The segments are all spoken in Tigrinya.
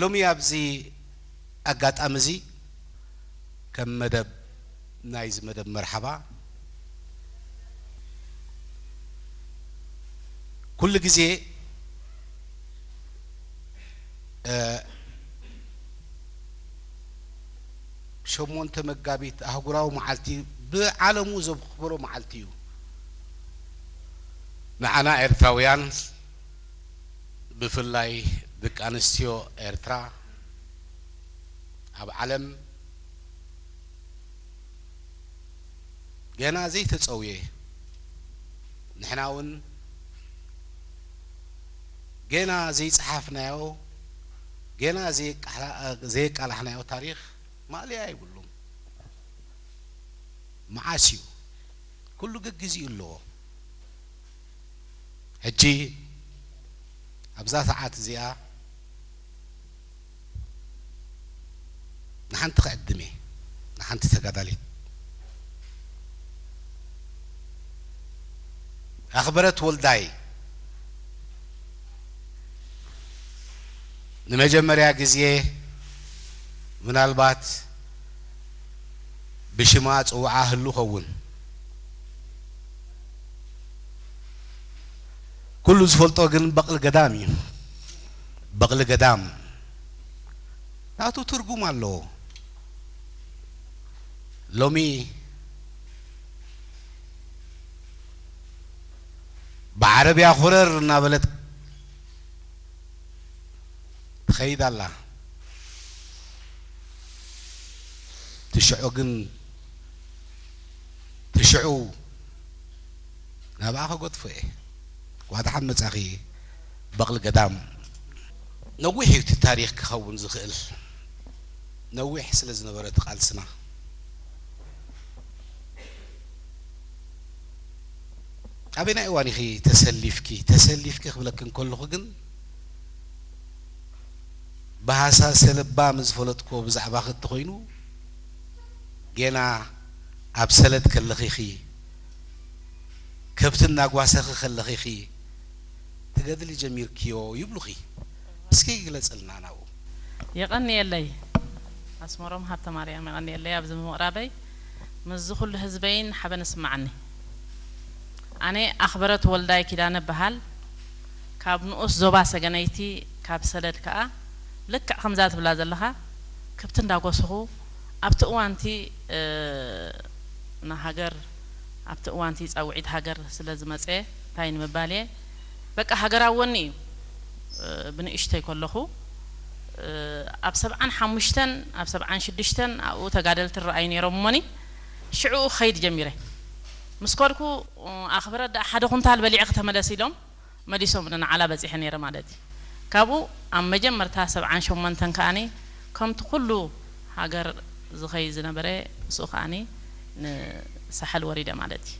ሎሚ ኣብዚ ኣጋጣሚ እዚ ከም መደብ ናይዚ መደብ መርሓባ ኩሉ ግዜ እ፣ ሸሞንተ መጋቢት ኣህጉራዊ መዓልቲ ብዓለሙ ዘኽብሮ መዓልቲ እዩ። ንዓና ኤርትራውያን ብፍላይ ደቂ ኣንስትዮ ኤርትራ ኣብ ዓለም ገና ዘይተጸውየ ንሕና እውን ገና ዘይጸሓፍናዮ ገና ዘይቃላ- ዘይቃላሕናዮ ታሪኽ ማእለያ የብሉን። መዓስ እዩ? ኩሉ ግግዜኡ ኣለዎ። ሕጂ ኣብዛ ሰዓት እዚኣ ንሓንቲ ክዕድም እየ፣ ንሓንቲ ተጋዳሊት ኣኽብረት ወልዳይ ንመጀመርያ ግዜ ምናልባት ብሽማ ጽውዓ ህሉ ኸውን። ኩሉ ዝፈልጦ ግን በቕሊ ገዳም እዩ። በቕሊ ገዳም ናቱ ትርጉም ኣለዎ። ሎሚ ብዓረብያ ኩረር እናበለት ትኸይድ ኣላ። ትሽዑ ግን ትሽዑ ናብኣ ከገድፎ እየ። ጓ ደሓን መጻኺ በቕሊ ገዳም። ነዊሕ እዩ እቲ ታሪኽ ክኸውን ዝኽእል። ነዊሕ ስለ ዝነበረ እቲ ቃልስና። ኣበየናይ እዋን ኢኺ ተሰሊፍኪ? ተሰሊፍኪ ክብለኪ እንከለኹ ግን ብሃሳስ ለባም ዝፈለጥክዎ ብዛዕባኺ እንተኾይኑ፣ ጌና ኣብ ሰለድ ከለኺ ኢኺ፣ ከብቲ እናጓሰኺ ከለኺ ኢኺ ትገድሊ ጀሚርክዮ ይብሉኺ። እስኪ ግለጽልና ናብኡ። የቐንየለይ ኣስመሮም ሃብተማርያም፣ የቐንየለይ ኣብዚ ምቕራበይ። ምስዚ ኩሉ ህዝበይን ሓበን እስምዓኒ። ኣነ ኣኽበረት ወልዳይ ኪዳነ እበሃል። ካብ ንኡስ ዞባ ሰገነይቲ፣ ካብ ሰለድ ከኣ፣ ልክዕ ከምዛ ትብላ ዘለኻ፣ ከብቲ እንዳጎሰኹ ኣብቲ እዋንቲ፣ እ፣ ንሃገር፣ ኣብቲ እዋንቲ ጻውዒት ሃገር ስለ ዝመጸ፣ እንታይ ንምባል እየ፣ በቃ ሃገራዊ ወኒ እዩ። እ፣ ብንእሽተይ ከለኹ፣ እ፣ ኣብ ሰብዓን ሓሙሽተን፣ ኣብ ሰብዓን ሽዱሽተን ኣብኡ ተጋደልቲ ይረኣዩ ነይሮም እሞኒ፣ ሽዕኡ ክኸይድ ጀሚረ። ምስ ከድኩ፣ እ፣ ኣኽብረት ደኣ ሓደ ኩንታል በሊዐ ክተመለስ ኢሎም መሊሶም ንዓላ በጺሐ ነይረ ማለት እዩ። ካብኡ ኣብ መጀመርታ ሰብዓን ሸሞንተን ከኣኒ ከምቲ ኩሉ ሃገር ዝኸይድ ዝነበረ ምስኡ ከኣኒ ንሳሕል ወሪደ ማለት እዩ።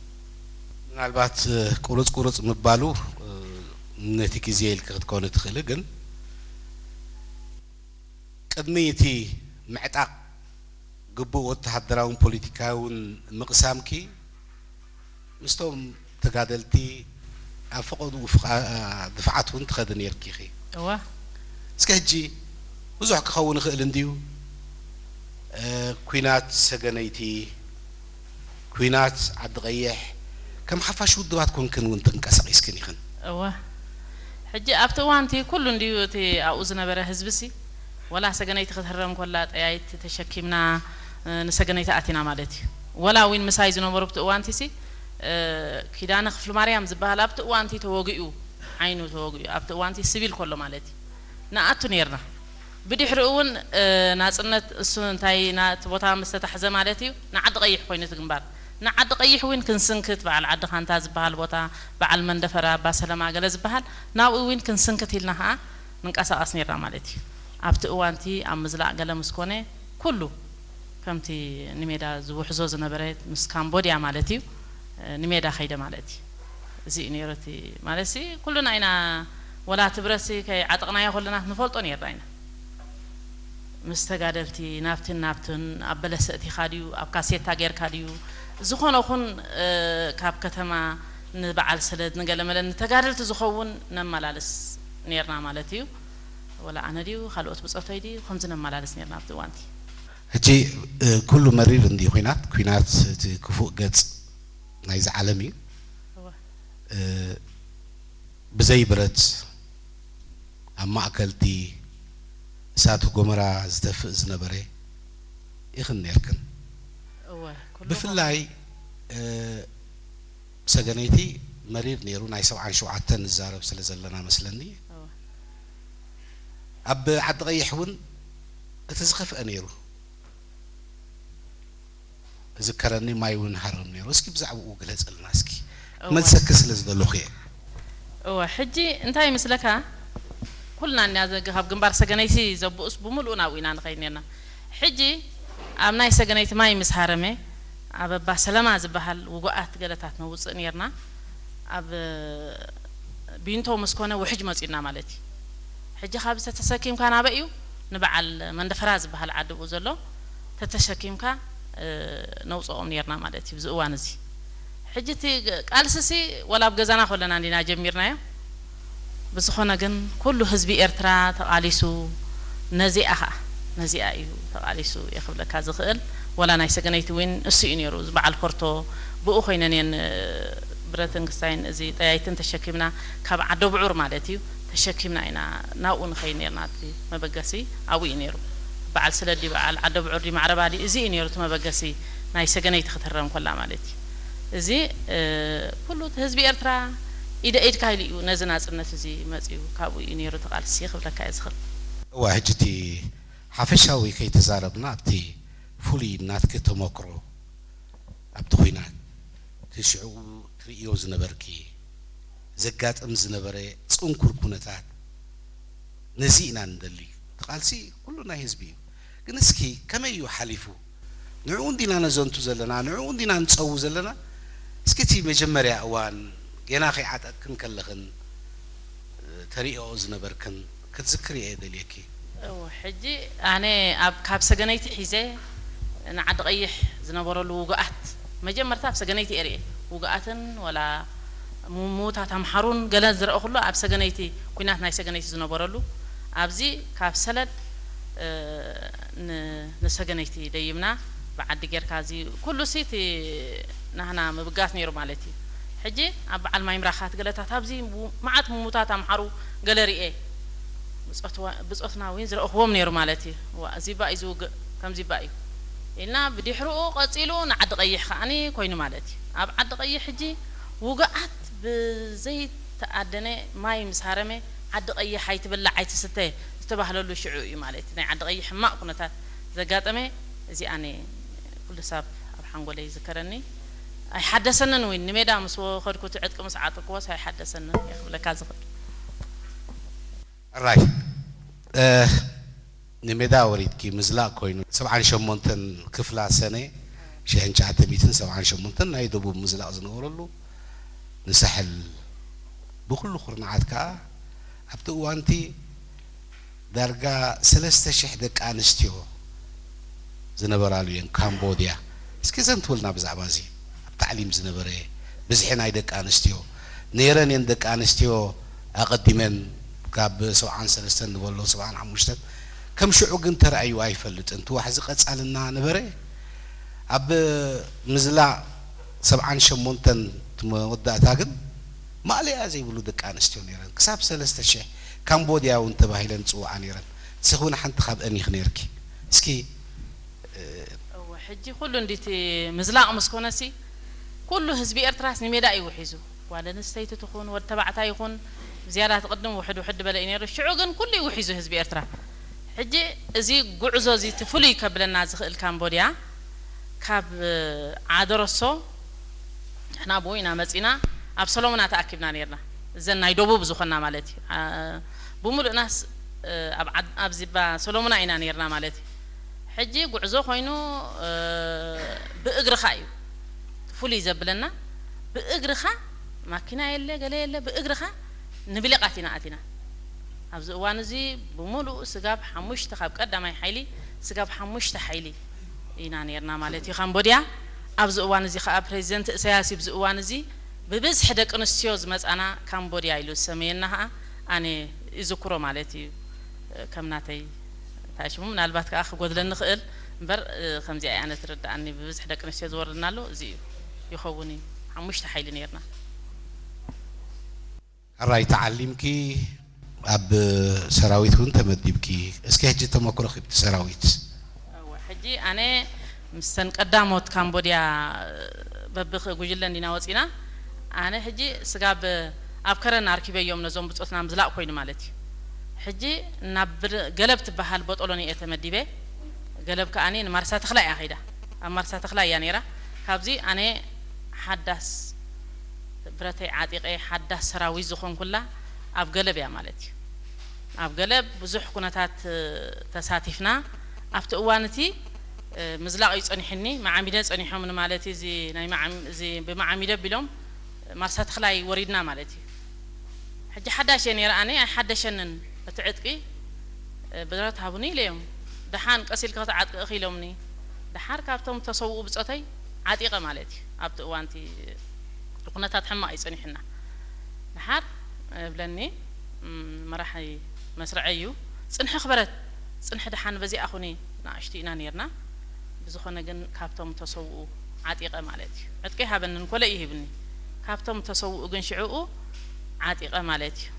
ምናልባት፣ እ፣ ቁርጽ ቁርጽ ምባሉ፣ እ፣ ነቲ ግዜ ኢልኪ ክትኮኒ ትኽእሊ፣ ግን ቅድሚ እቲ ምዕጣቕ ግቡእ ወተሃደራውን ፖለቲካውን ምቕሳምኪ ምስቶም ተጋደልቲ ኣብ ፈቐድኡ ፍቓ-፣ ድፍዓት እውን ትኸዲ ነይርኪ ኢኺ። እወ። እስከ ሕጂ ብዙሕ ክኸውን ይኽእል እንድዩ፣ እ፣ ኲናት ሰገነይቲ፣ ኲናት ዓዲ ቀይሕ፣ ከም ሓፋሽ ውድባት ኮንክን እውን ተንቀሳቒስክን ኢኽን። እወ። ሕጂ ኣብቲ እዋን እቲ ኩሉ እንድዩ እቲ ኣብኡ ዝነበረ ህዝቢ ሲ፣ ወላ ሰገነይቲ ክትህረም ኮላ ጠያይቲ ተሸኪምና፣ እ፣ ንሰገነይቲ ኣቲና ማለት እዩ። ወላ እውን ምሳይ ዝነበሩ ኣብቲ እዋን እቲ ሲ፣ እ፣ ኪዳነ ክፍሊ ማርያም ዝበሃል ኣብቲ እዋን እቲ ተወጊኡ፣ ዓይኑ ተወጊኡ፣ ኣብቲ እዋን እቲ ስቢል ኮሎ ማለት እዩ። ንኣቱ ነይርና። ብድሕሪኡ እውን፣ እ፣ ናጽነት እሱ እንታይ ናቲ ቦታ ምስ ተታሕዘ ማለት እዩ፣ ንዓዲ ቀይሕ ኮይኑ እቲ ግንባር። ንዓዲ ቀይሕ እውን ክንስንክት፣ በዓል ዓዲ ካንታ ዝበሃል ቦታ፣ በዓል መንደፈራ፣ ኣባ ሰለማ ገለ ዝበሃል፣ ናብኡ እውን ክንስንክት ኢልና ኸዓ ንንቀሳቐስ ነይርና ማለት እዩ። ኣብቲ እዋንቲ ኣብ ምዝላቕ ገለ ምስ ኮነ፣ ኩሉ ከምቲ ንሜዳ ዝውሕዞ ዝነበረ ምስ ካምቦድያ ማለት እዩ፣ እ፣ ንሜዳ ከይደ ማለት እዩ። እዚ እዩ ነይሩ እቲ ማለትሲ፣ ኩልና ኢና ወላ እቲ ብረትሲ ከይዓጠቕናዮ ከለና ንፈልጦ ነይርና ኢና። ምስ ተጋደልቲ ናብትን ናብትን፣ ኣብ በለሰ እቲኻ ድዩ፣ ኣብ ካሴታ ጌርካ ድዩ፣ ዝኾነ ኹን፣ እ፣ ካብ ከተማ ንበዓል ሰለድ ንገለመለ ንተጋደልቲ ዝኸውን ነመላልስ ነይርና ማለት እዩ። ወላ ኣነ ድዩ ካልኦት ብጾተይ ድዩ ከምዚ ነመላልስ ነርና ኣብቲ እዋንቲ። ሕጂ ኩሉ መሪር እንዲ ኩናት፣ ኩናት እቲ ክፉእ ገጽ ናይዚ ዓለም እዩ። ብዘይ ብረት ኣብ ማእከል እቲ እሳተ ጎመራ ዝተፍእ ዝነበረ ኢኽን ነርክን። ብፍላይ ሰገነይቲ መሪር ነይሩ። ናይ ሰብዓን ሸውዓተን ንዛረብ ስለ ዘለና መስለኒ። ኣብ ዓዲ ቀይሕ እውን እቲ ዝኸፍአ ነይሩ። እዝከረኒ ማይ እውን ሃርም ነይሩ። እስኪ ብዛዕባኡ ግለጽልና እስኪ። ክመልሰኪ ስለ ዝደለኹ እየ። እወ፣ ሕጂ እንታይ ይመስለካ? ኩልና እኒያ ዘግ ካብ ግንባር ሰገነይቲ ዘብኡስ ብምሉኡ ናብኡ ኢና ንኸይድ ነርና። ሕጂ ኣብ ናይ ሰገነይቲ ማይ ምስ ሃረመ ኣብ ኣባ ሰለማ ዝበሃል ውጉኣት ገለታት ነውፅእ ነርና። ኣብ ቢንቶ ምስ ኮነ ውሕጅ መፂኡና ማለት እዩ። ሕጂ ካብዚ ተተሰኪምካ ናበይ እዩ? ንበዓል መንደፈራ ዝበሃል ዓዲ ብኡ ዘሎ ተተሸኪምካ ነውፅኦም ነርና ማለት እዩ። ብዚ እዋን እዚ ሕጂ እቲ ቃልስሲ ወላ ኣብ ገዛና ከለና እንዲና ጀሚርናዮ። ብዝኾነ ግን ኩሉ ህዝቢ ኤርትራ ተቓሊሱ ነዚኣ ኸዓ ነዚኣ እዩ ተቓሊሱ እየ ክብለካ ዝኽእል። ወላ ናይ ሰገነይቲ እውን እሱ እዩ ነይሩ፣ እዚ በዓል ኮርቶ ብኡ ኮይነን እየን ብረትን ክስታይን እዚ ጠያይትን ተሸኪምና ካብ ዓዶ ብዑር ማለት እዩ ተሸኪምና ኢና ናብኡ ንኸይድ ነርና። እቲ መበገሲ ኣብኡ እዩ ነይሩ። በዓል ስለዲ በዓል ዓዶ ብዑር ዲ ማዕረባዲ እዚ እዩ ነይሩ እቲ መበገሲ ናይ ሰገነይቲ ክትህረም ኮላ ማለት እዩ። እዚ ኩሉ እቲ ህዝቢ ኤርትራ ኢደ ኢድካ ኢሉ እዩ ነዚ ናጽነት እዚ መጺኡ ካብኡ እዩ ነይሩ እቲ ቃልሲ ክብለካ እየ ዝኽእል። እዋ ሕጂ እቲ ሓፈሻዊ ከይተዛረብና ኣብቲ ፍሉይ ናትኪ ተመክሮ ኣብቲ ኹናት እቲ ሽዑ ትርእዮ ዝነበርኪ ዘጋጥም ዝነበረ ጽንኩር ኩነታት ነዚ ኢና ንደሊ። እቲ ቃልሲ ኩሉ ናይ ህዝቢ እዩ። ግን እስኪ ከመይ እዩ ሓሊፉ? ንዕኡ እንዲና ነዘንቱ ዘለና፣ ንዕኡ እንዲና ንጸው ዘለና። እስኪ እቲ መጀመርያ እዋን ጌና ከይዓጠቅክን ከለኽን ተሪኦ ዝነበርክን ክትዝክርዮ እየ ደልየኪ። እወ፣ ሕጂ ኣነ ኣብ ካብ ሰገነይቲ ሒዘ ንዓዲ ቀይሕ ዝነበረሉ ውጉኣት መጀመርታ ኣብ ሰገነይቲ እየ ርእየ። ውጉኣትን ወላ ምውታት ኣምሓሩን ገለን ዝረእኹሉ ኣብ ሰገነይቲ፣ ኲናት ናይ ሰገነይቲ ዝነበረሉ ኣብዚ ካብ ሰለድ ንሰገነይቲ ደይብና ብዓዲ ጌርካ እዚ ኩሉ ሲ እቲ ናህና ምብጋስ ነይሩ ማለት እዩ። ሕጂ ኣብ በዓል ማይ ምራኻት ገለታት ኣብዚ መዓት ምሙታት ኣምሓሩ ገለ ርኤ ብጾትና እውን ዝረእኽዎም ነይሩ ማለት እዩ። ዋ እዚባ እዩ ዝውግእ ከምዚባ እዩ ኢልና ብድሕርኡ ቀጺሉ ንዓዲ ቀይሕ ከዓኒ ኮይኑ ማለት እዩ። ኣብ ዓዲ ቀይሕ ሕጂ ውግኣት ብዘይተኣደነ ማይ ምስ ሃረመ ዓዲ ቀይሕ ኣይትብላዕ ኣይትስተ ዝተባህለሉ ሽዑ እዩ ማለት እዩ። ናይ ዓዲ ቀይሕ ሕማቕ ኩነታት ዘጋጠመ እዚኣነ ኩሉ ሳብ ኣብ ሓንጎለይ ይዝከረኒ። ኣይሓደሰንን እውን ንሜዳ ምስ ወኸድኩ እቲ ዕጥቂ ምስ ዓጥቅዎስ ኣይሓደሰንን እየ ክብለካ ዝኽእል። ሕራይ ንሜዳ ወሪድኪ ምዝላቕ ኮይኑ ሰብዓን ሸሞንተን ክፍላ ሰነ ሽሕን ትሽዓተ ሚእትን ሰብዓን ሸሞንተን ናይ ደቡብ ምዝላቕ ዝነበረሉ ንሳሕል ብኩሉ ኩርናዓት ከኣ ኣብቲ እዋንቲ ዳርጋ ሰለስተ ሽሕ ደቂ ኣንስትዮ ዝነበራሉ እየን ካምቦድያ። እስኪ ዘንትውልና ብዛዕባ እዚ ኣብ ታዕሊም ዝነበረ ብዝሒ ናይ ደቂ ኣንስትዮ ነይረን እየን። ደቂ ኣንስትዮ ኣቐዲመን ካብ ሰብዓን ሰለስተን ንበሎ ሰብዓን ሓሙሽተን ከም ሽዑ ግን ተራእዩ ኣይፈልጥን። እቲ ዋሕዚ ቀጻልና ነበረ። ኣብ ምዝላቕ ሰብዓን ሸሞንተን እቲ መወዳእታ ግን ማእለያ ዘይብሉ ደቂ ኣንስትዮ ነይረን። ክሳብ ሰለስተ ሽሕ ካምቦድያ እውን ተባሂለን ዝጽውዓ ነይረን። ንስኺ እውን ሓንቲ ካብአን ኢኺ ነይርኪ። እስኪ እወ፣ ሕጂ ኩሉ እንዲቲ ምዝላቕ ምስ ኮነሲ ኩሉ ህዝቢ ኤርትራስ ንሜዳ እዩ ውሒዙ። ጓል ኣንስተይቲ ትኹን ወዲ ተባዕታይ ይኹን ዝያዳ ትቕድም ውሕድ ውሕድ በለ እዩ ነይሩ። ሽዑ ግን ኩሉ እዩ ውሒዙ ህዝቢ ኤርትራ። ሕጂ እዚ ጉዕዞ እዚ እቲ ፍሉይ ከብለና ዝኽእል ካምቦድያ ካብ ዓደረሶ ንሕና ብኡ ኢና መጺና ኣብ ሰሎሙና ተኣኪብና ነርና። እዘን ናይ ደቡብ ዝኾና ማለት እዩ። አ- ብምሉእናስ እ፣ ኣብ ዓድ- ኣብ ዚባ ሰሎሙና ኢና ነርና ማለት እዩ። ሕጂ ጉዕዞ ኮይኑ እ፣ ብእግርኻ እዩ ፍሉይ ዘብለና። ብእግርኻ ማኪና የለ ገለ የለ ብእግርኻ ንብሊቓት ኢና ኣቲና። ኣብዚ እዋን እዚ ብምሉኡ ስጋብ ሓሙሽተ ካብ ቀዳማይ ሓይሊ ስጋብ ሓሙሽተ ሓይሊ ኢና ነርና ማለት እዩ ካምቦድያ። ኣብዚ እዋን እዚ ከዓ ፕሬዚደንት እሰያስ እዩ ብዚ እዋን እዚ ብብዝሒ ደቂ ኣንስትዮ ዝመፃና ካምቦድያ ኢሉ ዝሰመየና ከዓ ኣነ ይዝክሮ ማለት እዩ። ከም ናተይ ታሽሙ ምናልባት ከዓ ክጎድለኒ ክእል እምበር፣ እ፣ ከምዚኣ እያ ኣነ ትርድኣኒ። ብብዝሒ ደቂ ኣንስትዮ ዝወርድና ኣሎ፣ እዚ እዩ ይኸውን እዩ። ሓሙሽተ ሓይሊ ነይርና። ሕራይ ተዓሊምኪ፣ ኣብ ሰራዊት እውን ተመዲብኪ። እስኪ ሕጂ ተመክሮኺ ብቲ ሰራዊት። እወ፣ ሕጂ ኣነ ምስተን ቀዳሞት ካምቦድያ በብኽ ጉጅለ እንዲና ወፂና። ኣነ ሕጂ ስጋብ ኣብ ከረን ኣርኪበዮም ነዞም ብፆትና ምዝላቕ ኮይኑ ማለት እዩ። ሕጂ ናብ ብር- ገለብ ትበሃል ቦጦሎኒ እየ ተመዲበ። ገለብ ከኣኒ ንማርሳ ተኽላ እያ ከይዳ። ኣብ ማርሳ ተኽላ እያ ነይራ። ካብዚ ኣነ ሓዳስ ብረተይ ዓጢቐ ሓዳስ ሰራዊት ዝኾንኩላ ኣብ ገለብ እያ ማለት እዩ። ኣብ ገለብ ብዙሕ ኩነታት፣ እ፣ ተሳቲፍና። ኣብቲ እዋን እቲ፣ እ፣ ምዝላቕ እዩ ጸኒሕኒ፣ መዓሚደ ጸኒሖም ንማለት እዩ። እዚ ናይ መዓም-፣ እዚ ብመዓሚደ ቢሎም ማርሳ ተኽላይ ወሪድና ማለት እዩ። ሕጂ ሓዳሽ እየ ነይረ ኣነ፣ ኣይሓደሸንን እቲ ዕጥቂ፣ እ፣ ብረት ሃቡኒ ኢለዮም። ደሓን ቀስ ኢልካ ክትዓጥቂ ኢኺ ኢሎምኒ። ደሓር ካብቶም ተሰውኡ ብጾተይ ዓጢቐ ማለት እዩ። ኣብቲ እዋን እቲ ኩነታት ሕማቕ እዩ ጸኒሕና። ደሓር እብለኒ፣ እም፣ መራሒ መስርዐይ እዩ። ጽንሒ ክበረት፣ ጽንሒ ደሓን በዚኣ ኩኒ፣ ንኣሽቱ ኢና ነይርና። ብዝኾነ ግን ካብቶም ተሰውኡ ዓጢቐ ማለት እዩ። ዕጥቂ ሃበንን ኮለ እዩ ሂብኒ። ካብቶም ተሰውኡ ግን ሽዕኡ ዓጢቐ ማለት እዩ።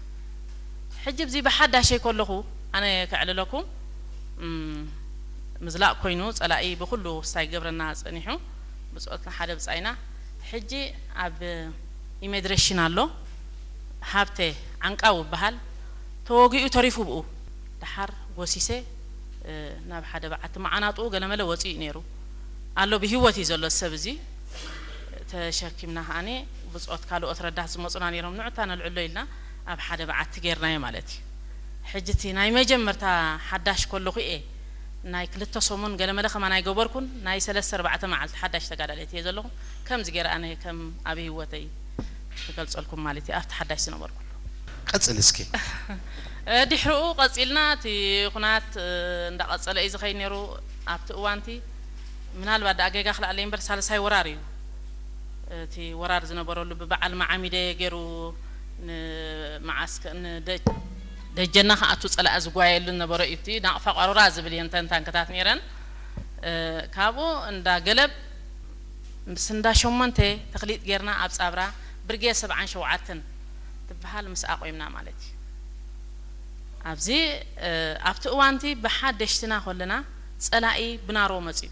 ሕጂ ብዚ ብሓዳሸይ ከለኹ ኣነ ከዕልለኩም፣ እም፣ ምዝላቕ ኮይኑ ጸላኢ ብኹሉ ክስታይ ገብረና ጸኒሑ። ብጾትና ሓደ ብጻይና። ሕጂ ኣብ ኢሜድሬሽን ኣሎ፣ ሃብተ ዓንቃው ይበሃል። ተወጊኡ ተሪፉ ብኡ። ደሓር ጎሲሰ፣ እ፣ ናብ ሓደ በዓቲ መዓናጥኡ ገለመለ ወፂኡ ነይሩ። ኣሎ ብህይወት እዩ ዘሎ ሰብ እዚ። ተሸኪምና ከኣኒ ብጾት ካልኦት ረዳት ዝመፁና ነይሮም። ንዑታ ነልዕሎ ኢልና ኣብ ሓደ በዓቲ ጌርናዮ ማለት እዩ። ሕጂ እቲ ናይ መጀመርታ ሓዳሽ ከለኹ እየ ናይ ክልተ ሰሙን ገለመለ ከማን ኣይገበርኩን። ናይ ሰለስተ ኣርባዕተ መዓልቲ ሓዳሽ ተጋዳላይት እየ ዘለኹ። ከምዚ ገይረ ኣነ ከም ኣብ ህይወተይ ክገልጸልኩም ማለት እዩ፣ ኣብቲ ሓዳሽ ዝነበርኩሉ። ቀጽል እስኪ። እ፣ ድሕሪኡ ቀጺልና እቲ ኩናት፣ እ፣ እንዳቐጸለ እዩ ዝኸይድ ነይሩ። ኣብቲ እዋንቲ ምናልባት ደኣ ጌጋ ክልኣለይ እምበር ሳልሳይ ወራር እዩ። እቲ ወራር ዝነበረሉ ብበዓል መዓሚደ ገይሩ ንመዓስከ-፣ ንደ-፣ ደጀና ክኣቱ ጸላኢ ዝጓየሉ ዝነበረ እዩ። እቲ ናቕፋ ቋሮራ ዝብል እየን ተንታንክታት ነይረን። እ፣ ካብኡ እንዳ ገለብ ምስ እንዳ ሸሞንተ ተኽሊጥ ጌርና ኣብ ጻብራ ብርጌድ ሰብዓን ሸውዓተን ትበሃል ምስ ኣቑምና ማለት እዩ። ኣብዚ፣ እ፣ ኣብቲ እዋንቲ ብሓደሽትና ከለና ጸላኢ ብናሮ መጽዩ።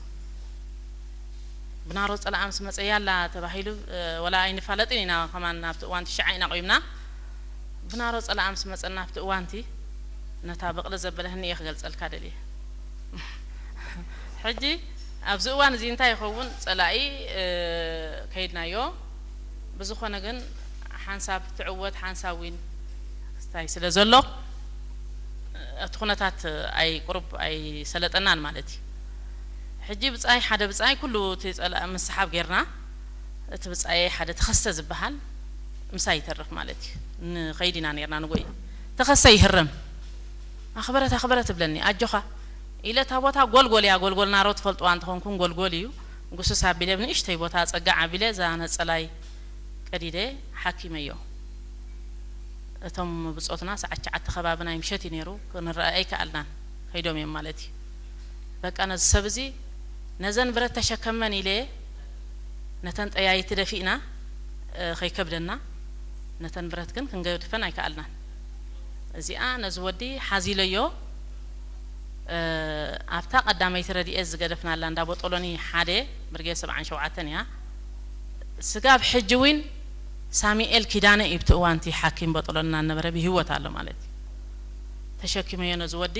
ብናሮ ጸላኣ ምስ መጸ ያላ ተባሂሉ፣ እ፣ ወላ ኣይንፋለጥን ኢና ከማን ኣብቲ እዋንቲ ሽዓ ኢና ቆይምና። ብናሮ ጸላኣ ምስ መጸና ኣብቲ እዋንቲ ነታ በቕሊ ዘበለህኒ እየ ክገልጸልካ ደልየ። ሕጂ ኣብዚ እዋን እዚ እንታይ ይኸውን? ጸላኢ፣ እ፣ ከይድናዮ። ብዝኾነ ግን ሓንሳብ ትዕወት ሓንሳብ ዊን ክስታይ ስለ ዘሎ እቲ ኩነታት ኣይ ቁሩብ ኣይሰለጠናን ማለት እዩ። ሕጂ ብጻይ ሓደ ብጻይ ኩሉ እቲ ጸላኢ ምስሓብ ጌርና፣ እቲ ብጻይ ሓደ ተኸስተ ዝበሃል ምሳይ ይተርፍ ማለት እዩ። ንኸይድ ኢና ኔርና ንጎይ። ተኸስተ ይህረም። ኣኽበረት ኣኽበረት ትብለኒ፣ ኣጆኻ ኢለ እታ ቦታ ጎልጎል እያ፣ ጎልጎል ናሮ ትፈልጥዋ እንተኾንኩም ጎልጎል እዩ። ጉስስ ኣቢለ ብንእሽተይ ቦታ ጸጋዕ ኣቢለ እዛ ነጸላይ ቀዲደ ሓኪመዮ። እቶም ብጾትና ሰዓት ትሽዓተ ከባቢ ናይ ምሸት እዩ ነይሩ፣ ክንረኣይ ኣይከኣልናን። ከይዶም እዮም ማለት እዩ። በቃ ነዚ ሰብ እዚ ነዘን ብረት ተሸከመን ኢለ ነተን ጠያይቲ ደፊእና፣ እ፣ ከይከብደና ነተን ብረት ግን ክንገድፈን ኣይከኣልናን። እዚኣ ነዚ ወዲ ሓዚለዮ፣ እ፣ ኣብታ ቀዳመይቲ ረድኤት ዝገደፍናላ እንዳ ቦጦሎኒ ሓደ ብርጌድ ሰብዓን ሸውዓተን እያ። ስጋብ ሕጂ እውን ሳሙኤል ኪዳነ እዩ ብቲ እዋንቲ ሓኪም ቦጦሎኒ እናነበረ ብህይወት ኣሎ ማለት እዩ። ተሸኪመዮ ነዚ ወዲ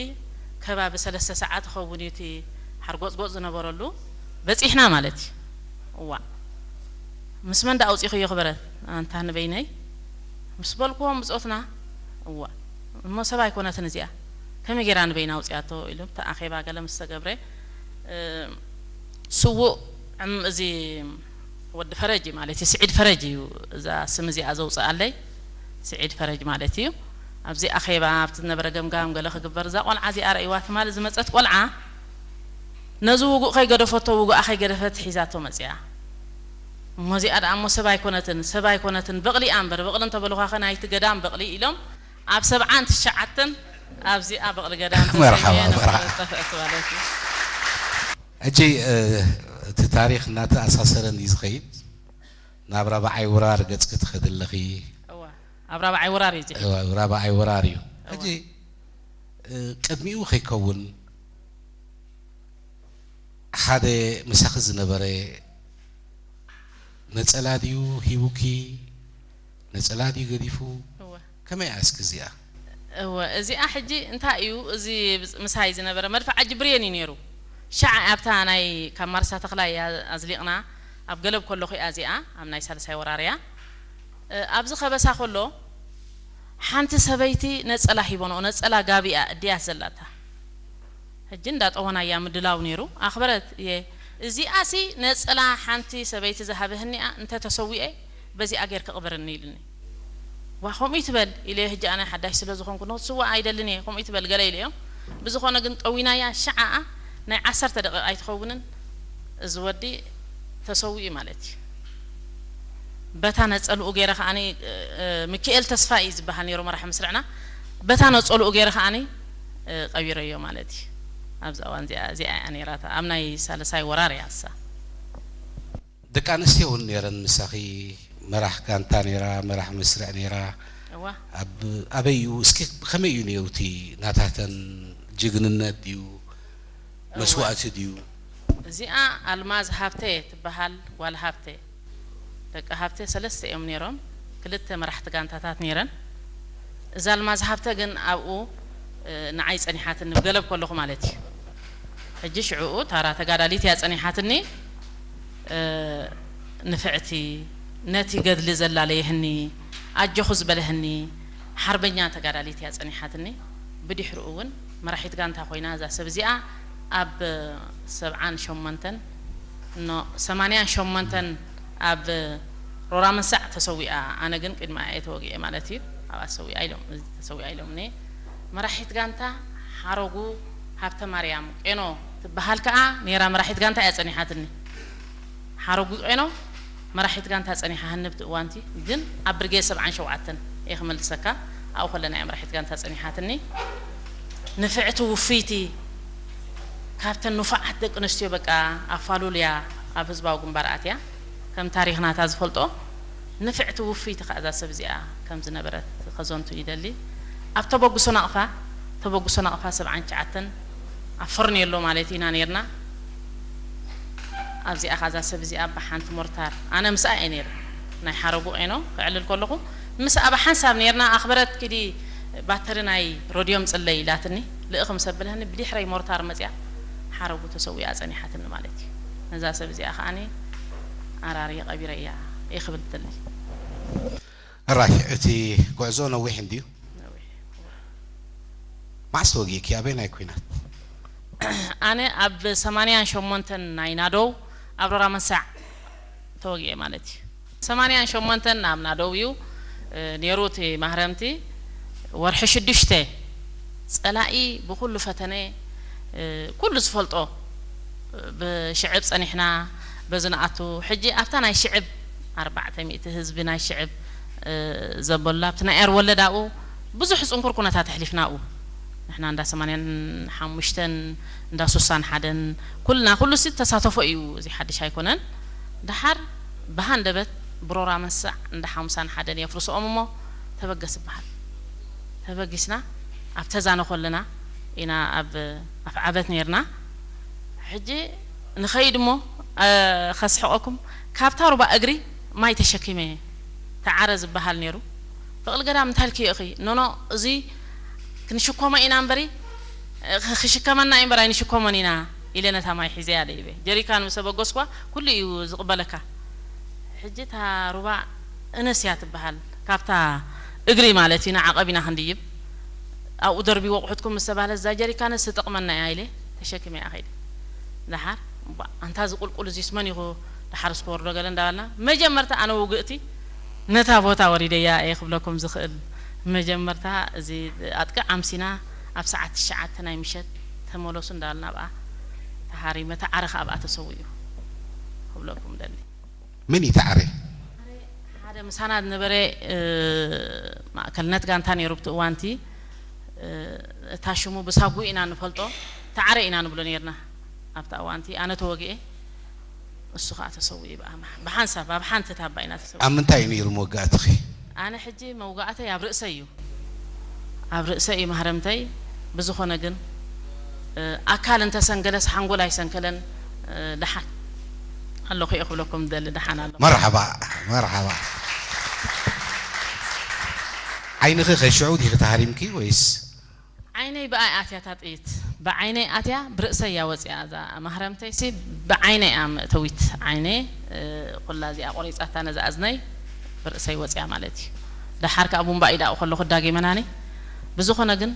ከባቢ ሰለስተ ሰዓት ይኸውን እዩ እቲ ሓርጎጽጎጽ ዝነበረሉ። በጺሕና ማለት እዩ። እዋ፣ ምስ መን ደኣ ኣውጺኽዮ ክበረት? ኣንታ ንበይነይ ምስ በልክዎም ብጾትና። እዋ፣ እሞ ሰብ ኣይኮነትን እዚኣ፣ ከመይ ጌራ ንበይና ኣውጺኣቶ? ኢሉ እቲ ኣኼባ ገለ ምስ ተገብረ፣ እ፣ ስዉእ ዕም-፣ እዚ ወዲ ፈረጅ ማለት እዩ፣ ስዒድ ፈረጅ እዩ እዛ ስም እዚኣ ዘውፅኣለይ። ስዒድ ፈረጅ ማለት እዩ። ኣብዚ ኣኼባ ኣብቲ ዝነበረ ገምጋም ገለ ክግበር፣ እዛ ቆልዓ እዚኣ ረእይዋ ትማሊ ዝመፀት ቆልዓ ነዚ ውጉእ ከይገደፈቶ ውጉኣ ከይገደፈት ሒዛቶ መፅያ። እሞ እዚኣ ደኣ እሞ ሰብ ኣይኮነትን፣ ሰብ ኣይኮነትን፣ በቕሊ እያ እምበር፣ በቕሊ እንተበሉኻኸ ናይቲ ገዳም በቕሊ ኢሎም ኣብ ሰብዓን ትሽዓተን ኣብዚኣ በቕሊ ገዳም መርሓባ፣ ተሰይመ መርሓባ። ንኽበጽሕ ማለት እዩ። ሕጂ እቲ ታሪኽ እናተኣሳሰረ እንዲ ዝኸይድ ናብ ራብዓይ ወራር ገጽ ክትኸድ ኣለኺ። እዋ፣ ኣብ ራብዓይ ወራር እዩ እዚ። ራብዓይ ወራር እዩ። ሕጂ ቅድሚኡ ከይከውን ሓደ ምሳኺ ዝነበረ ነጸላ ድዩ ሂቡኪ? ነጸላ ድዩ ገዲፉ? እወ። ከመይ ኣስኪ እዚኣ? እወ፣ እዚኣ ሕጂ እንታይ እዩ፣ እዚ ምሳይ ዝነበረ መድፍዓ ጅብርየን እዩ ነይሩ። ሻዕ ኣብታ ናይ ካብ ማርሳ ተኽላይ እያ ኣዝሊቕና፣ ኣብ ገለብ ከለኹ እያ እዚኣ፣ ኣብ ናይ ሳልሳይ ወራርያ። እ፣ ኣብዚ ከበሳ ከሎ ሓንቲ ሰበይቲ ነጸላ ሂቦንኦ፣ ነጸላ ጋቢኣ እድያት ዘላታ። ሕጂ እንዳጠወና እያ ምድላው ነይሩ። ኣኽበረት እየ። እዚኣሲ ነጸላ ሓንቲ ሰበይቲ ዝሃበህኒ እያ፣ እንተ ተሰዊኤ በዚኣ ጌርኪ ቅበርኒ ኢሉኒ። ዋ፣ ከምኡ ይትበል ኢለ፣ ሕጂ ኣነ ሓዳሽ ስለ ዝኾንኩ ንክትስዋእ ኣይደልን እየ፣ ከምኡ ይትበል ገለ ኢለዮ። ብዝኾነ ግን ጠዊናያ፣ ሻዓኣ ናይ ዓሰርተ ደቂቕ ኣይትኸውንን፣ እዚ ወዲ ተሰዊኡ ማለት እዩ። በታ ነጸልኡ ገይረ ከዓኒ፣ እ፣ እ፣ ሚኪኤል ተስፋ እዩ ዝበሃል ነይሩ መራሒ መስርዕና። በታ ነጸልኡ ገይረ ከዓኒ፣ እ፣ ቀቢረዮ ማለት እዩ። ኣብዛ እዋን እዚኣ፣ እዚኣ እያ ነይራታ። ኣብ ናይ ሳልሳይ ወራር እያ ንሳ። ደቂ ኣንስትዮ እውን ነይረን ምሳኺ፣ መራሕ ጋንታ ነይራ፣ መራሕ መስርዕ ነይራ። እዋ። ኣብ ኣበይ እዩ እስኪ ብኸመይ እዩ ነይሩ እቲ ናታተን ጅግንነት ድዩ መስዋእቲ ድዩ? እዚኣ ኣልማዝ ሃብተ ትበሃል ጓል ሃብተ። ደቂ ሃብተ ሰለስተ እዮም ነይሮም፣ ክልተ መራሕቲ ጋንታታት ነይረን። እዛ ኣልማዝ ሃብተ ግን ኣብኡ፣ እ፣ ንዓይ ጸኒሓትኒ፣ ብገለብ ከለኹ ማለት እዩ። ሕጂ ሽዕኡ ታራ ተጋዳሊት እያ ጸኒሓትኒ። እ፣ ንፍዕቲ፣ ነቲ ገድሊ ዘላለየህኒ፣ ኣጆኹ ዝበለህኒ ሓርበኛ ተጋዳሊት እያ ጸኒሓትኒ። ብድሕሪኡ እውን መራሒት ጋንታ ኮይና እዛ ሰብ እዚኣ ኣብ ሰብዓን ሸሞንተን፣ ኖ፣ ሰማንያን ሸሞንተን ኣብ ሮራ መንሳዕ ተሰዊኣ። ኣነ ግን ቅድሚ ኣየ ተወጊኤ ማለት እዩ። ኣብኣ ተሰዊኣ ኢሎም፣ ተሰዊኣ ኢሎምኒ። መራሒት ጋንታ ሓረጉ ሃብተ ማርያም ቄኖ ትበሃል ከኣ ነይራ፣ መራሒት ጋንታ እያ ጸኒሓትኒ። ሓረጉ ቄኖ መራሒት ጋንታ ጸኒሓ ሃንብቲ እዋንቲ ግን ኣብ ብርጌድ ሰብዓን ሸውዓተን እየ ክመልሰካ። ኣብኡ ከለና እያ መራሒት ጋንታ ጸኒሓትኒ። ንፍዕቲ ውፍይቲ፣ ካብተን ንፉዓት ደቂ ኣንስትዮ በቃ ኣፋሉልያ ኣብ ህዝባዊ ግንባር ኣትያ፣ ከም ታሪኽ ናታ ዝፈልጦ ንፍዕቲ ውፍይቲ ከኣ እዛ ሰብ እዚኣ ከም ዝነበረት ከዘንቱ ይደሊ። ኣብ ተበግሶ ናቕፋ፣ ተበግሶ ናቕፋ ሰብዓን ትሽዓተን ኣብ ፈርኔሎ ማለት ኢና ነይርና። ኣብዚኣ ኸ እዛ ሰብ እዚኣ ብሓንቲ ሞርታር፣ ኣነ ምስኣ እየ ነይረ፣ ናይ ሓረጉ ቄኖ ከዕልል ከለኹ ምስኣ ብሓንሳብ ነይርና። ኣኽበረት ኪዲ ባተሪ ናይ ሮድዮም ጽለይ ኢላትኒ፣ ልእኺ ምስ ኣበለትኒ ብድሕረይ ሞርታር መጺኣ ሓረጉ ተሰዊኣ ጸኒሓትኒ ማለት እዩ። ነዛ ሰብ እዚኣ ከኣኒ ኣራርየ ቀቢረያ እየ ክብል እደሊ። ሕራይ፣ እቲ ጉዕዞ ነዊሕ እንድዩ። ነዊሕ። መዓስ ተወጊእኪ? ኣበይ ናይ ኲናት? ኣነ ኣብ ሰማንያን ሸሞንተን ናይ ናደው ኣብ ሮራ መንሳዕ ተወጊኤ ማለት እዩ። ሰማንያን ሸሞንተን ናብ ናደው እዩ፣ እ፣ ነይሩ እቲ ማህረምቲ። ወርሒ ሽዱሽተ ጸላኢ ብኹሉ ፈተነ፣ እ፣ ኩሉ ዝፈልጦ፣ እ፣ ብሽዕብ ጸኒሕና በዚ ንኣቱ። ሕጂ ኣብታ ናይ ሽዕብ ኣርባዕተ ሚእቲ ህዝቢ ናይ ሽዕብ፣ እ፣ ዘበሉ ኣብቲ ናይ ኤር ወለድ ኣብኡ ብዙሕ ጽንኩር ኩነታት ኣሕሊፍና ኣብኡ። ንሕና እንዳ ሰማንያን ሓሙሽተን እንዳ ሱሳን ሓደን ኩልና ኩሉ ሲ ተሳተፎ እዩ፣ እዚ ሓድሽ ኣይኮነን። ደሓር ብሃንደበት ብሮራ መንሳዕ እንዳ ሓሙሳን ሓደን የፍርስኦም እሞ ተበገስ ይበሃል። ተበጊስና ኣብ ተዛነ ከለና ኢና ኣብ ኣፍዓበት ነይርና። ሕጂ ንኸይድ እሞ፣ እ፣ ከስሕቐኩም፣ ካብታ ሩባ እግሪ ማይ ተሸኪመ ተዓረ ዝበሃል ነይሩ። በቕሊ ገዳም እንታይ ኢልክዮ ኢኺ? ኖኖ፣ እዚ ክንሽከሞ ኢና እምበሪ፣ እ፣ ኽ-፣ ክሽከመና እዩ እምበር ኣይንሽከሞን ኢና ኢለ ነታ ማይ ሒዘያ ደይበ። ጀሪካን ምስ ኣበገስኳ ኩሉ እዩ ዝቕበለካ። ሕጂ እታ ሩባ እነስ እያ ትበሃል። ካብታ እግሪ ማለት እዩ፣ ንዓቐብ ኢና ክንድይብ። ኣብኡ ደርቢዎ ኣቑሑትኩም ምስ ተባህለ፣ እዛ ጀሪካንስ ትጠቕመና እያ ኢለ ተሸኪመ እያ ከይደ። ደሓር፣ እባ፣ ኣንታ ዝቁልቁል እዚስ መን ኢኹ ደሓር እስክወርዶ ገለ እንዳበልና፣ መጀመርታ ኣነ ውግእቲ ነታ ቦታ ወሪደያ እየ ክብለኩም ዝኽእል። መጀመርታ እዚ ኣጥቂ ዓምሲና ኣብ ሰዓት ትሽዓተ ናይ ምሸት ተመለሱ እንዳበልና ኣብኣ ተሃሪመ፣ እቲ ዓረ ከኣ ኣብኣ ተሰዊኡ ክብለኩም ደሊ። መን እዩ ተዓረ? ሓደ ምሳና ዝነበረ፣ እ፣ ማእከልነት ጋንታ ነይሩ ብቲ እዋንቲ። እታ ሽሙ ብሳጉ ኢና ንፈልጦ፣ ተዓረ ኢና ንብሎ ነርና ኣብቲ ኣዋንቲ። ኣነ ተወግኤ፣ እሱ ከዓ ተሰዊኡ ብኣማ ብሓንሳብ ኣብ ሓንቲ ታባ ኢና ተሰዊኡ። ኣብ ምንታይ እዩ ነይሩ መወጋእትኺ? ኣነ ሕጂ መውጋእተይ ኣብ ርእሰይ እዩ፣ ኣብ ርእሰይ እዩ ማህረምተይ። ብዝኾነ ግን ኣካል እንተሰንከለስ ሓንጎል ኣይሰንከለን። ደሓን ኣለኹ እየ ክብለኩም ደሊ። ደሓን ኣለኹ። መርሓባ። መርሓባ። ዓይንኺ ከሽዑ ዲኺ ተሃሪምኪ ወይስ? ዓይነይ ብኣይ ኣትያ እታ ጥይት፣ ብዓይነይ ኣትያ ብርእሰይ እያ ወፂኣ። እዛ ማህረምተይሲ ብዓይነይ እያ መእተዊት። ዓይነይ ኩላ እዚኣ ቆሪፃታ ነዛ እዝነይ ብርእሰይ ወፂኣ ማለት እዩ። ደሓር ከዓ ቡምባ ኢዳኡ ከለኹ ዳጌመናኒ። ብዝኾነ ግን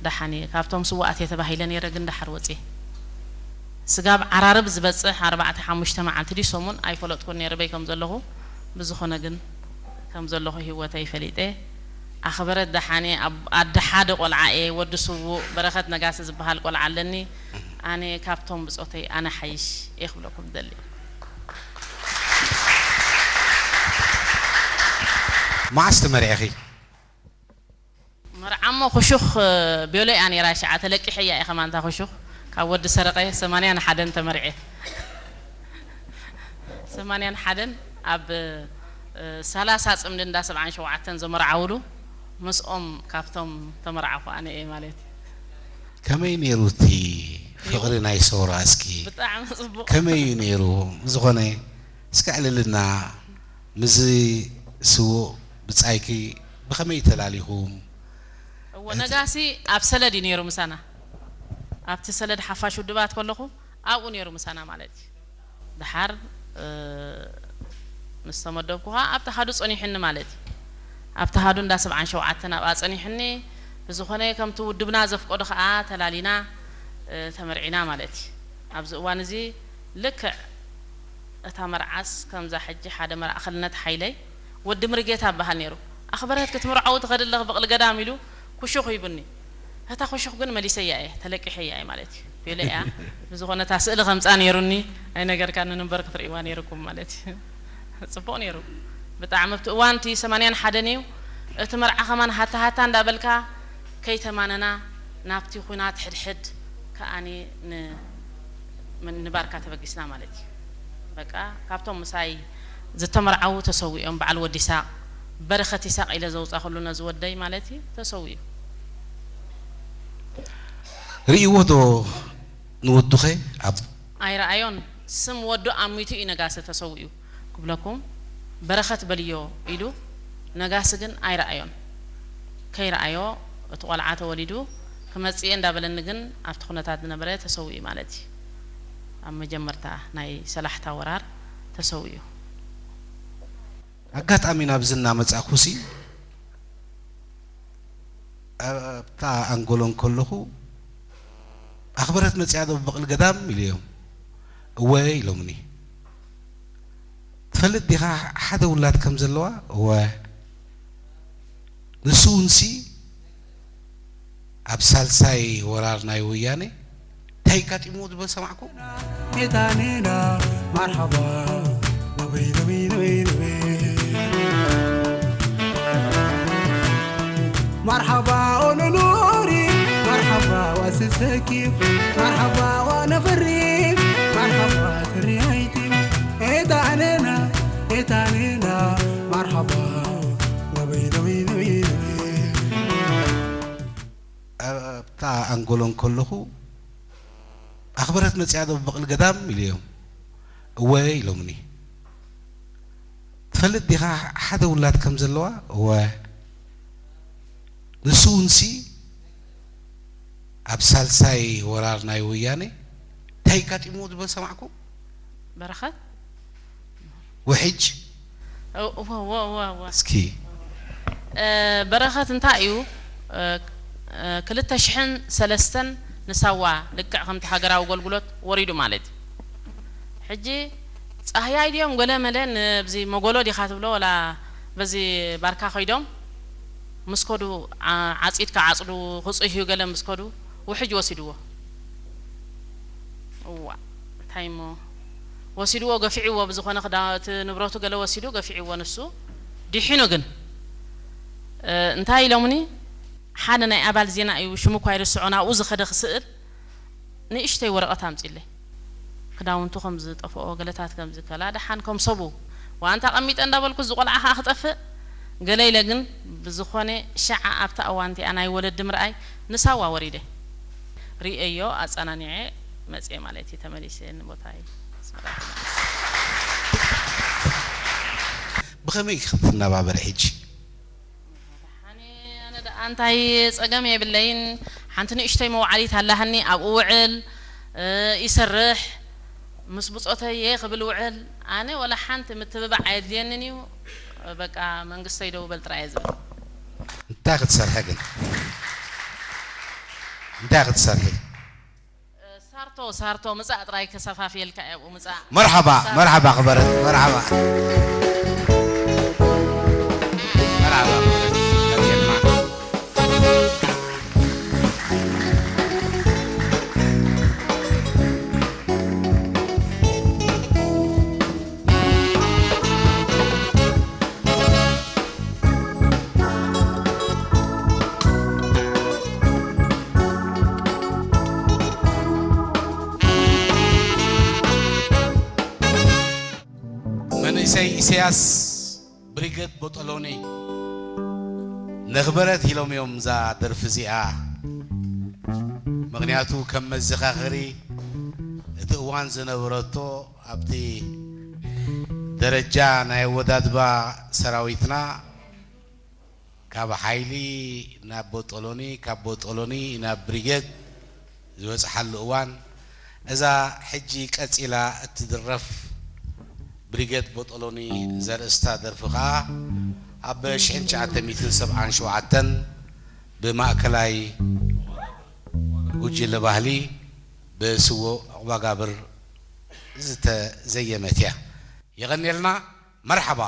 ደሓን እየ። ካብቶም ስዋኣት እየ ተባሂለ ነይረ፣ ግን ደሓር ወፂ። ስጋብ ዓራርብ ዝበፅሕ ኣርባዕተ ሓሙሽተ መዓልቲ ድዩ ሰሙን ኣይፈለጥኩን ነይረ በይ ከም ዘለኹ። ብዝኾነ ግን ከም ዘለኹ ህይወተይ ፈሊጠ። ኣኽበረት ደሓን እየ። ኣብ ኣደ ሓደ ቆልዓ እየ። ወዲ ስዉእ በረኸት ነጋሲ ዝበሃል ቆልዓ ኣለኒ። ኣነ ካብቶም ብጾተይ ኣነ ሓይሽ እየ ክብለኩም ደሊ። መዓስ ተመርዒኺ? መርዓሞ ኩሹኽ ቤሎ እያ ነይራ። ሽዓ ተለቂሐያ እየ ከማንታ ኩሹኽ ካብ ወዲ ሰረቐ ሰማንያን ሓደን ተመርዐ። ሰማንያን ሓደን ኣብ ሰላሳ ጽምዲ እንዳ ሰብዓን ሸውዓተን ዘመርዓውሉ ምስኦም ካብቶም ተመርዓኹ ኣነ እየ ማለት እዩ። ከመይ ነይሩ እቲ ፍቕሪ ናይ ሰውራ እስኪ? ብጣዕሚ ጽቡቕ። ከመይ እዩ ነይሩ? ዝኾነ እስኪ ኣዕልልና። ምስዚ ስዉእ ብጻይኪ ብኸመይ ተላሊኹም? እወ፣ እቲ ነጋሲ ኣብ ሰለድ እዩ ነይሩ ምሳና። ኣብቲ ሰለድ ሓፋሽ ውድባት ከለኹ ኣብኡ ነይሩ ምሳና ማለት እዩ። ደሓር ምስ ተመደብኩ ኸዓ ኣብቲ ሃዱ ጸኒሑኒ ማለት እዩ። ኣብቲ ሃዱ እንዳ ሰብዓን ሸውዓተን ኣብኣ ጸኒሑኒ። ብዝኾነ ከምቲ ውድብና ዘፍቀዶ ኸዓ ተላሊና ተመርዒና ማለት እዩ። ኣብዚ እዋን እዚ ልክዕ እታ መርዓስ ከምዛ ሕጂ ሓደ መርዓ ክልነት ሓይለይ ወዲ ምርጌታ እበሃል ነይሩ። ኣኽበረት ክትምርዓው ትኸድ ኣለኽ በቕሊ ገዳም ኢሉ ኩሹኽ ሂቡኒ። እታ ኩሹኽ ግን መሊሰያ እየ ተለቂሐያ እየ ማለት እዩ። ቤለ እያ ብዝኾነ እታ ስእሊ ከምፃ ነይሩኒ ኣይነገርካንን እምበር ክትርእይዋ ነይርኩም ማለት እዩ። ፅቡቕ ነይሩ ብጣዕሚ ኣብቲ እዋን እቲ ሰማንያን ሓደን እዩ። እቲ መርዓ ከማን ሃታ ሃታ እንዳበልካ ከይተማነና ናብቲ ኹናት ሕድሕድ ከኣኒ ን ምንባርካ ተበጊስና ማለት እዩ። በቃ ካብቶም ምሳይ ዝተመርዓዉ ተሰዊኦም በዓል ወዲ ይሳቕ በረኸት ይሳቕ ኢለ ዘውፃኹሉ ነዚ ወደይ ማለት እዩ ተሰዊኡ። ርእይዎ ዶ ንወዱኸ ኣብ ኣይረኣዮን። ስም ወዱ ኣሚቱ እዩ ነጋሰ ተሰዊኡ ክብለኩም በረኸት በልዮ ኢሉ ነጋሲ ግን ኣይረኣዮን። ከይረኣዮ እቲ ቆልዓ ተወሊዱ ክመጽእ እየ እንዳበለኒ ግን ኣብቲ ኩነታት ዝነበረ ተሰዊኡ ማለት እዩ። ኣብ መጀመርታ ናይ ሰላሕታ ወራር ተሰዊኡ። ኣጋጣሚ ናብዚ እናመጻእኩሲ ኣብታ ኣንጎሎ እንከለኹ ኣኽበረት መጺኣ ዶ ብበቕሊ ገዳም ኢለዮም። እወ ኢሎምኒ። ትፈልጥ ዲኻ ሓደ ውላድ ከም ዘለዋ? እወ። ንሱ እውንሲ ኣብ ሳልሳይ ወራር ናይ ወያነ እንታይ ኣጋጢምዎ ዝበል ሰማዕኩም? ሜታኔና ማርሓባ ነበይ ነበይ ነበይ ነበይ ማርሓባ ኦኖኖሪ ማርሓባ ዋስሰኪ ማርሓባ ዋነፈሪ ማርሓባ ትሪያይቲ ኤታኔና ኤታኔና ማርሓባ ነበይ ነበይ ነበይ ነበይ ኣብታ ኣንጎሎ እንከለኹ ኣኽበረት መጺኣ ዶ ብበቕሊ ገዳም ኢለዮም። እወ ኢሎምኒ። ትፈልጥ ዲኻ ሓደ ውላድ ከም ዘለዋ? እወ። ንሱ እውንሲ ኣብ ሳልሳይ ወራር ናይ ወያነ እንታይ ኣጋጢምዎ ዝበል ሰማዕኩም? በረኸት ውሕጅ እወ እወ እወ እወ እስኪ በረኸት እንታይ እዩ ክልተ ሽሕን ሰለስተን ንሳዋ ልክዕ ከምቲ ሃገራዊ ኣገልግሎት ወሪዱ ማለት እዩ። ሕጂ ጻህያይ ድዮም ገለ መለ ንብዚ መጎሎ ዲኻ ትብሎ ወላ በዚ ባርካ ከይዶም ምስ ከዱ ዓጺድካ ዓጽዱ ክጽህዩ ገለ ምስ ከዱ ውሕጅ ወሲድዎ። እዋ እንታይ እሞ ወሲድዎ ገፊዕዎ ብዝኾነ ክዳ እቲ ንብረቱ ገለ ወሲዱ ገፊዕዎ ንሱ ዲሒኑ ግን እንታይ ኢሎምኒ ሓደ ናይ ኣባል ዜና እዩ፣ ሽሙ እኳ ይርስዖ፣ ናብኡ ዝኸደ ክስእል ንእሽተይ ወረቐት ኣምጺለይ። ክዳውንቱ ከም ዝጠፍኦ፣ ገለታት ከም ዝከላ፣ ደሓን ከም ሰቡ ዋንታ ቀሚጠ እንዳበልኩ፣ እዚ ቆልዓ ኸኣ ክጠፍእ ገለ ኢለ። ግን ብዝኾነ፣ ሸዓ ኣብታ እዋን እቲኣ ናይ ወለዲ ምርኣይ ንሳዋ ወሪደ። ርእየዮ፣ ኣጸናኒዐ መጽየ ማለት እዩ፣ ተመሊሰ ንቦታይ ኣስመራ ተመሊሰ። ብኸመይ ክትነባበር ሕጂ? ኣነ፣ ኣነ ደኣ እንታይ ጸገም የብለይን። ሓንቲ ንእሽተይ መውዓሊት ኣላሃኒ፣ ኣብኡ ውዕል፣ እ፣ ይሰርሕ፣ ምስ ብጾተይ እየ ክብል ውዕል። ኣነ ወላ ሓንቲ ምትብባዕ ኣየድልየንን እዩ። በቃ መንግስተይ ደው በል ጥራይ እየ ዝብል። እንታይ ክትሰርሒ ግን? እንታይ ክትሰርሒ? ሳርቶ፣ ሳርቶ ምጻእ ጥራይ ከሰፋፍየልካ እየ ኣብኡ ምጻእ። መርሓባ፣ መርሓባ ክበረት፣ መርሓባ። መርሓባ ክበረት። ቀጽልና። መንእሰይ ኢሰያስ ብሪገድ ቦጦሎኒ ነኽበረት ኢሎም እዮም እዛ ደርፊ እዚኣ። ምኽንያቱ ከም መዘኻኸሪ እቲ እዋን ዝነበረቶ ኣብቲ ደረጃ ናይ ኣወዳድባ ሰራዊትና ካብ ሓይሊ ናብ ቦጦሎኒ፣ ካብ ቦጦሎኒ ናብ ብሪገድ ዝበጽሓሉ እዋን፣ እዛ ሕጂ ቀጺላ እትድረፍ ብሪገድ ቦጦሎኒ ዘርእስታ ደርፊ ከኣ ኣብ ሽሕን ትሽዓተ ሚእትን ሰብዓን ሸውዓተን ብማእከላይ ጉጅለ ባህሊ ብስዉእ ዑቕባጋብር ዝተዘየመት እያ። የቐንየልና። መርሓባ።